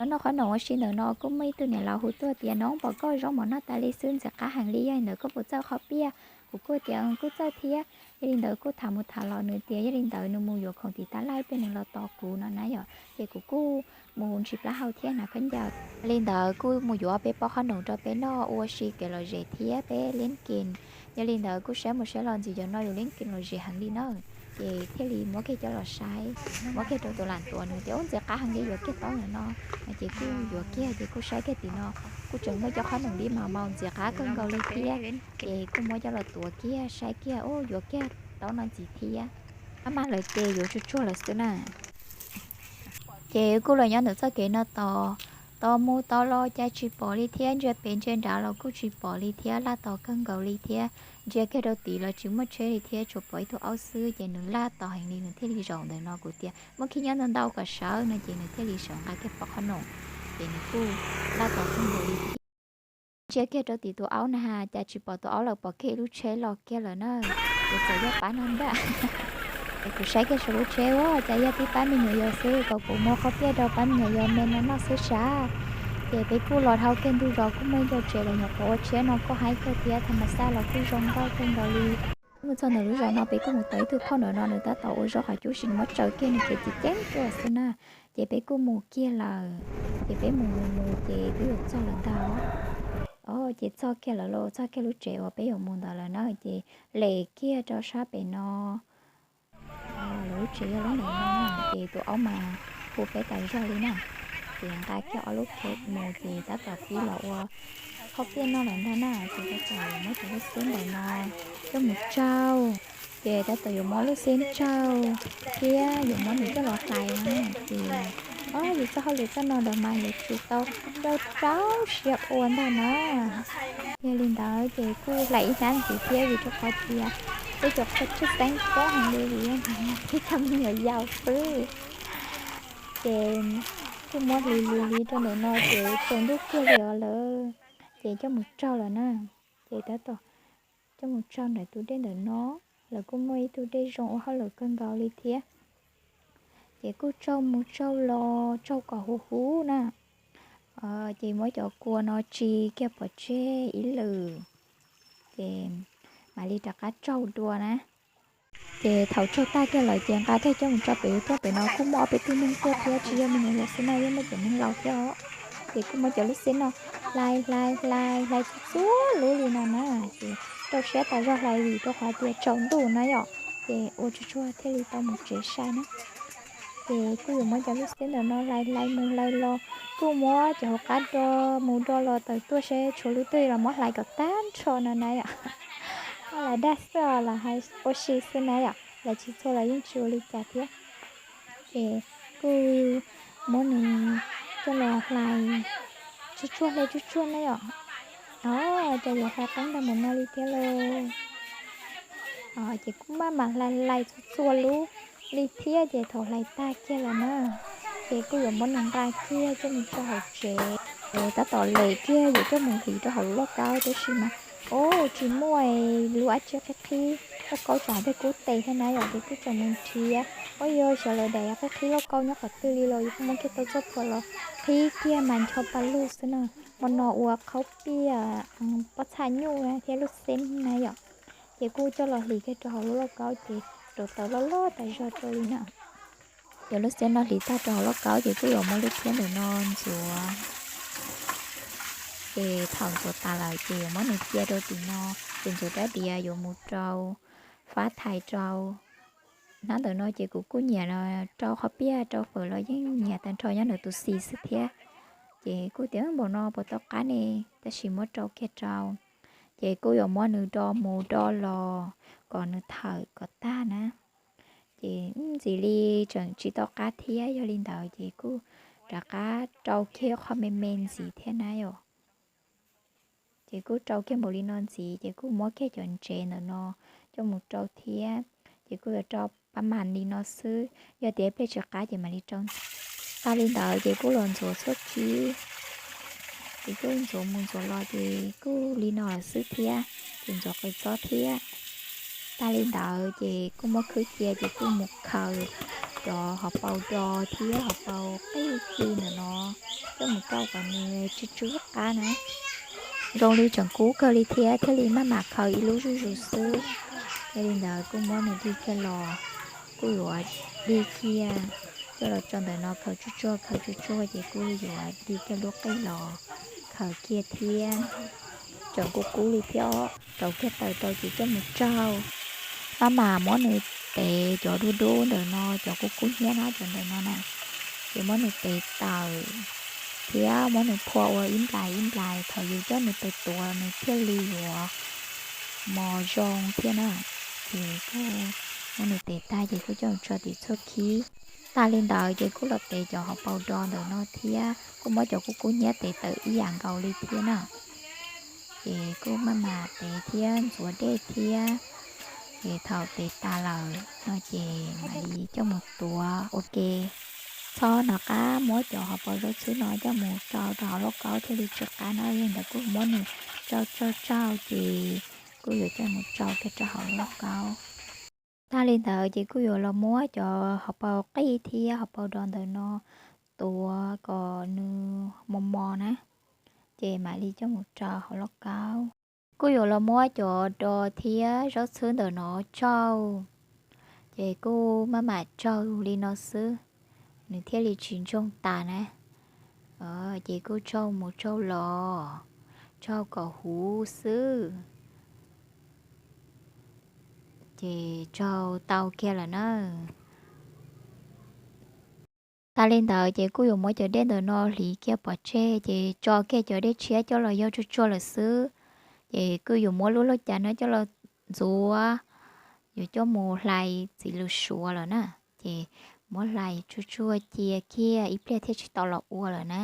Noj qhov noom ua si ntawm no kuj muaj ib tug niam laus hu tuaj tias, Noob, pom koj zaub mov noj tas li xwb, ntxim qab heev li, yog li ntawd koj puas txawj qhov piaj? Kuv kuj tias, Kuj txawj thiab. Yog li ntawd kuj tham mus tham los nws tias yog li ntawd nws mus yuav khoom tim tab laj ib pliag nws los tos kuv no na yom. Ces kuv kuj mus ntsis plaub hau thiab hnav khaub ncaws. Yog li ntawd kuj mus yuav peb pob qhov noom rau peb noj ua si kev lom zem thiab peb liab kis. Yog li ntawd kuj saib mus saib los ntxim cov no yus liab kis lom zem heev li na. Ces thiaj li muab kiag coj los saib, muab kiag rau tus lam tuav, nws tias, Ub, ntxim qab heev li, yuav kiag taub ntawm no. Ces kuj yuav kiag, ces kuj saib kiag tim no, kuj tseem muaj cov qhov noom li mas maus ntxim qab kawg nkaus li thiab. Ces kuj muab coj los tuav kiag saib kiag, ub, yuav kiag taub no ntxiv thiab. Maj mam lawm ces yuav tsuag tsuag lawm xwb na. Ces kuj los nyob ntawm txoj kev no tos, tos mus tos los cas tsis pom li thiab, ntsia pem ntsia nrad los kuj tsis pom li thiab, laj tos kawg nkaus li thiab. Ntsia kiag rau tid los tsis muaj tsheb li thiab, tsuas pom ib tug aub xwb, ces nws laj tos heev li nws thiaj li zaum ntawm no. Kuv tias muab khib nyob ntau ntau kom sawv no ces nws thiaj li sawv nqa kiag pob qhov noom, ces nws kuj laj tos kawg nkaus li thiab. Ntsia kiag rau tim tus aub na has cas tsis pom tus aub lawm, pom kiag ib lub tsheb los kiag lawm na. Ces txawm yog pab no ntag. Es kuv saib kiag saum lub tsheb ua cas yog tib pab me nyuam yaus xwb, kom kuv muab qhov piaj rau pab me nyuam yaus me no noj xwb sav. Ces peb kuj los dhau kiag ntug zos kuj muaj ib co tsev lawm, nyuam qhuav ua tshiab no kuj haib kawg thiab, tham mas xaj los kuj zoo nkauj kawg nkaus li. Mus txog ntawm lub zos no peb kuj mus tau ib tug phauj ntawm no, nws tab tom ua zaub qhov cub, sis nws muab tsaws kiag nws kev tsis ceeb tuaj xwb na. Ces peb kuj mus kiag lawm, ces peb mus mus mus ces twb yuav txog lawm ntag. O, ces txog kiag lawm los txog kiag lub tsev uas peb yuav mus ntawd lawm na, ces lem kiag rau sab pem no lawv lub tsev yog lub ntawm no na, ces tus aub mas hu peb tas zog li na. Ces nqa kiag ob lub kheb mus ces tab tom pib los ua qhov piaj noj lawm ntag na, ces tab tom yuav muab cov lub xeb ntawm no coj mus tsau. Ces tab tom yuav muab lub xeb tsau thiab yuav muab nws coj los hlais na. Ces o, yus txoj hauj lwm txoj no ntawd mas yuav tsum tau rau rau siab ua ntag na. Yog li ntawd ces kuj hlais ib hnab ntxiv thiab vim rau qhov tias peb cov qhua tshwj xeeb koob heev li vim yog peb cov me nyuam yaus xwb. Ces kuj muab hliv hliv hliv rau ntawm no ces tsaus ntuj kiag li os lawm, ces coj mus tsau lawm na. Ces tab tom coj mus tsau ntawm tus dej ntawm no, lawv kuj muaj ib tug dej zoo ua hauj lwm kawg nkaus li thiab. Ces kuj tsau mus tsau los tsau kom huv huv na. Ces muab cov kua no tsis kiag pov tseg ib lwm, ces mam li rov qab tsau dua na. Ces thaum tsau tag kiag lawm ces nqa kiag coj mus tso pem ub tuaj, pem no kuj muaj ob peb tug neeg tuaj thiab, tsis yog me nyuam yaus xwb na, yeej muaj cov neeg laus thiab os. Ces kuj muab cov lub xeb no hlais hlais hlais hlais txhua txhua lub li no na, ces rau siab tas zog hlais vim rau qhov tias tsaus ntuj na yom, ces ua tsuag tsuag thiaj li tau mus tsev sai na. Ces kuj yuav muab cov lub xeb ntawm no hlais hlais mus hlais los, kuj muab cov hauv qab do mus do los tawm tuaj seb tshuav lub twg los muab hlais kom tag nrho no na yom. Lawv dag xwb os, lawv hais ua si xwb na yom, lawv tsis txhua los yeej tsis ua li cas thiab. Ces kuj muab nws coj los hlais tsuag tsuag hlais tsuag tsuag na yom. O, ces yuav hlais qeeb ntag mus no li thiab lauj. Ces kuj maj mam hlais hlais txhua txhua lub li thiab, ces thaum hlais tag kiag lawm na, ces kuj yuav muab nws nqa kiag coj mus rau hauv tsev. Ces tab tom lem kiag yuav coj mus hliv rau hauv lub lauj kaub, tab sis mas o, tsis muaj lub dab tsi qhib qhib lauj kaub, tsam hais tias kub tes thiab na yom, ces kuj tseem mus nrhiav, o, yog xyov lawv daim qhib qhib lauj kaub nyob qhov twg li los yus kuj muab kiag tau txoj phuam los qhib kiag mas ncho pa lug xwb na. Hmo no ua qhaub piaj pob txha nyuj thiab lub xeb na yom. Ces kuj coj los hliv kiag rau hauv lub lauj kaub ces rau tau loj loj tas zog rau li na. Cov lub xeb no hliv tag rau hauv lauj kaub ces kuj yuav muab lub phiab ntawm no ntxuav. Ces thaum ntxuav tas lawm ces yuav muab nws cia rau tim no, ces ntxuav rab diav yuav mus rau fab thaiv rau. Hnab ntawm no ces kuv kuj nyiam rau qhov piaj rau fawm los yeej nyiam tag nrho nyob ntawm tus xis xwb thiab. Ces kuj tias npaum no puas tau qab ne, tab sis muab rau kiag rau. Ces kuj yuav muab nws do mus do los kom nws thawm kom tag na. Ces ntxim li tseem tsis tau qab thiab, yog li ntawd ces kuj rov qab rau kiag qhov me me ntxiv thiab na yom. Ces kuj rau kiag npaum li no ntxiv ces kuj muab kiag cov ntsev ntawm no coj mus rau thiab. Ces kuj yuav rau pab mam li no xwb, yog tias pliag tsis qab ces mam li rau. Tag li ntawd ces kuj los ntxuav txuj ci, ces kuj ntxuav mus ntxuav los ces kuj li no lawm xwb thiab, ces ntxuav qws txob thiab. Tag li ntawd ces kuj muab khwb cia ces kuj mus khaws cov hauv paus do thiab hauv paus qij ci ntawm no coj mus rau kom nws tsw tsw qab na. Zoo li tseem kub kawg li thiab, thiaj li maj mam khaws ib lub zuj zus xwb. Yog li ntawd kuj muab nws dig kiag los, kuj yuav dig kiag coj los tso ntawm no khaws tsuag tsuag khaws tsuag tsuag ces kuj yuav dig kiag lub qij los khaws kiag thiab. Tseem kub kub li thiab, rauv kiag taws rau ces coj mus tsau. Maj mam muab nws tev cov dub dub ntawm no, cov kub kub hnyiab na, cov ntawm no na, ces muab nws tev taws thiab muab nws phua ua ib nplais ib nplais, thaum yus coj nws pem tuav nws thiaj li yuav mos zoo thiab na. Ces kuj muab nws tev tag ces kuj coj mus tso tim txuj khib. Tag li ntawd ces kuj los tev cov hauv paus do ntawm no thiab, kuj muab cov kub kub hnyiab tev tawm ib yam nkaus li thiab na. Ces kuj maj mam tev thiab ntxuav dej thiab. Ces thaum tev tas lawm no ces mam li coj mus tuav ua ke. Txhob hnov qab muab cov hauv paus zaub txhwb no coj mus rau rau hauv lauj kaub thiaj li tsw qab na, yog li ntawd kuj muab nws tsau tsau tsau ces kuj yuav coj mus tsau kiag rau hauv lauj kaub. Tag li ntawd ces kuj yuav los muab cov hauv paus qij thiab hauv paus do ntawm no tuav kom nws mos mos na, ces mam li coj mus rau hauv lauj kaub. Kuj yuav los muab cov do thiab zaub txhwb ntawm no tsau, ces kuj maj mam tsau li no xwb, nws thiaj li tsis ntsoog tas na. Ces kuj tsau mus tsau los, tsau kom huv xwb, ces tsau tau kiag lawm na. Tas li ntawd ces kuj yuav muab cov dej ntawm no hliv kiag pov tseg, ces tso kiag cov dej tshiab coj los yog tsuag tsuag lawm xwb. Ces kuj yuav muab lub lauj cas no coj los ntxuav, yuav coj mus hlais txiv lws suav lawm na. Ces muab hlais tsuag tsuag cia kiag ib pliag thiaj tsis tau los ua lawm na.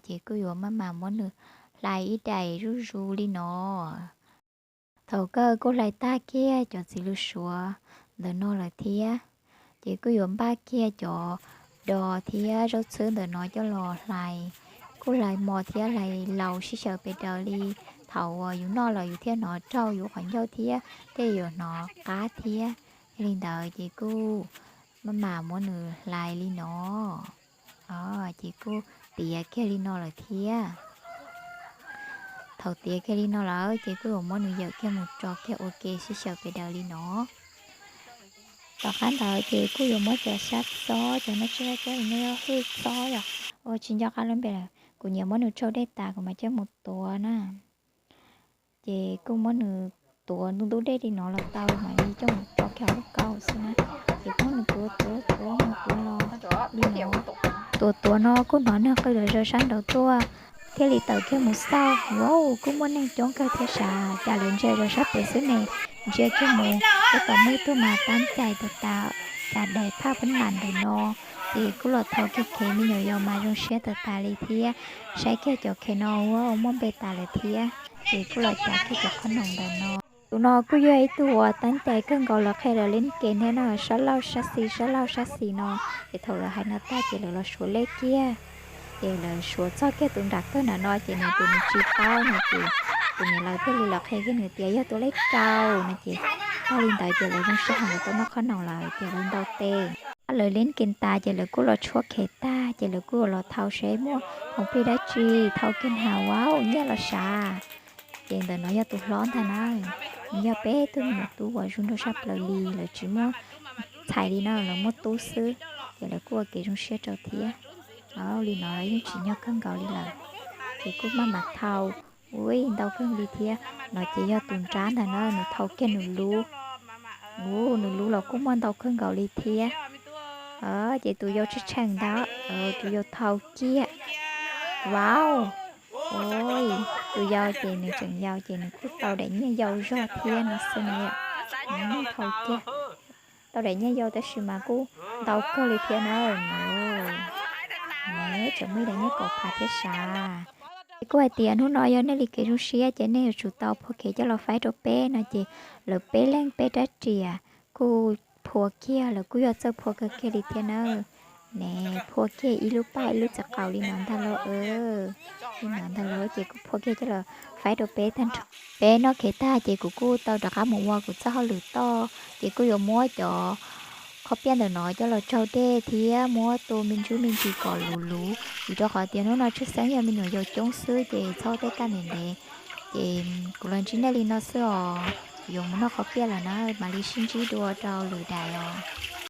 Ces kuj yuav maj mam muab nws hlais ib daim zuj zus li no. Thaum kawg kuj hlais tag kiag cov txiv lws suav ntawm no lawm thiab, ces kuj yuav npaj kiag cov do thiab zaub txhwb ntawm no coj los hlais. Kuj hlais mos thiab hlais laus sib xyaw pes daws li. Thaum uas yus noj lawm yus thiaj hnov raug yus qhov ncauj thiab thiaj yuav hnov qab thiab. Yog li ntawd ces kuj maj mam muab nws hlais li no. Ces kuj tiav kiag li no lawm thiab. Thaum tiav kiag li no lawm ces kuj yuav muab nws yawm kiag mus tso kiag ua ke sib xyaw pes daws li no. Tom qab ntawd ces kuj yuav muab cov xyab txob, cov no tsis yog cov no yog hwj txob yom, ua tsis nco qab lub npe lawm. Kuv nyiam muab nws tsau dej tas kuv mam coj mus tuav na. Ces kuj muab nws tuav ntub ntub dej li no los tau, mam li coj mus tso kiag hauv lauj kaub xwb na. Ces kuj muab nws tuav tuav tuav mus tuav los li no. Tuav tuav no kuj hnov neeg qw lawv zov sab nraud tuaj, thiaj li tawm kiag mus xauj, wow, kuj muaj neeg coob kawg thiab sav, cas lawv ntsia zov sab pem xwb ne. Ntsia kiag mus, tab tom muaj ib tug mas tab cais tas tas, cas daim phaj pab nam ntawm no. Ces kuj los thau kiag kev, me nyuam yaus mas zoo siab tas tas li thiab. Saib kiag cov kev no ua muaj npe tas lawm thiab. Ces kuj los cav kiag cov qhob noom ntawm no. Tus no kuj yog ib tug uas tab cais kawg nkaus, lawv qhia lawv leb kev thiab no, sab laug sab xis sab laug sab xis no. Ces thaum lawv hais no tag ces lawv los suav lej kiag. Ces lawv suav txog kiag tus nram kawg nram no ces nws tus nws tsis paub no ces tus niam lawv thiaj li los qhia kiag nws tias yog tus lej rau no ces, tag li ntawd ces lawv zoo siab heev, lawv tau noj qhob noom lawm ces lawv ntaus tes. Lawv leb kev tas ces lawv kuj los tshuab kev tag ces lawv kuj los thau seb muaj khoom plig dab tsi, thau kiag na, wow, nyiaj los sav. Ces ntawm no yog tus hlob ntag na, nws yog peb tug me nyuam tub uas zoo nraug saj plaws li, lawv tsis muaj txhais li no, lawv muaj tub xwb. Ces lawv kuj ua kev zoo siab rau thiab. Au, li no yeej tsim nyog kawg nkaus li lawm. Ces kuj maj mam thau, ua ntau kawg li thiab. No ces yog tus nrab ntag na, nws thau kiag nws lub, u, nws lub los kuj muaj ntau kawg nkaus li thiab. Ces tus yau tsheej tsheej ntawd, tus yau thau kiag. Wow, tus yau ces nws tseem yau ces nws kuj tau daim nyiaj yau zog thiab no xwb na. Thau kiag, tau daim nyiaj yau tab sis mas kuj ntau kawg li thiab na. Tseem muaj ib daim nyiaj kaum phav thiab sav. Ces kuj hais tias hnub no yog nej li kev zoo siab ces nej yuav tsum tau phua kev coj los faib rau peb no ces lawv peb leeg peb rab riam kuj phua kiag, lawv kuj yog txawj phua kawg kiag li thiab na. Ne, phua kiag ib lub paj ib lub txiv qaus li no ntag lauj. Li no ntag lauj, ces kuj phua kiag coj los faib rau peb tag nrho. Peb noj kev tag ces kuv kuj tau rov qab mus ua kuv txoj hauj lwm toj, ces kuj yuav muab cov qhob piaj ntawm no coj los tsau dej thiab muab tua me ntsis me ntsis kom luv luv, vim rau qhov tias hnub no tshwj xeeb yog me nyuam yaus coob xwb ces txhob tej kaj ntev ntev. Ces kuv los ntsib nej li no xwb os, kuv yuav mus noj qhob piaj lawm na, mam li sib ntsib dua rau lwm daim os.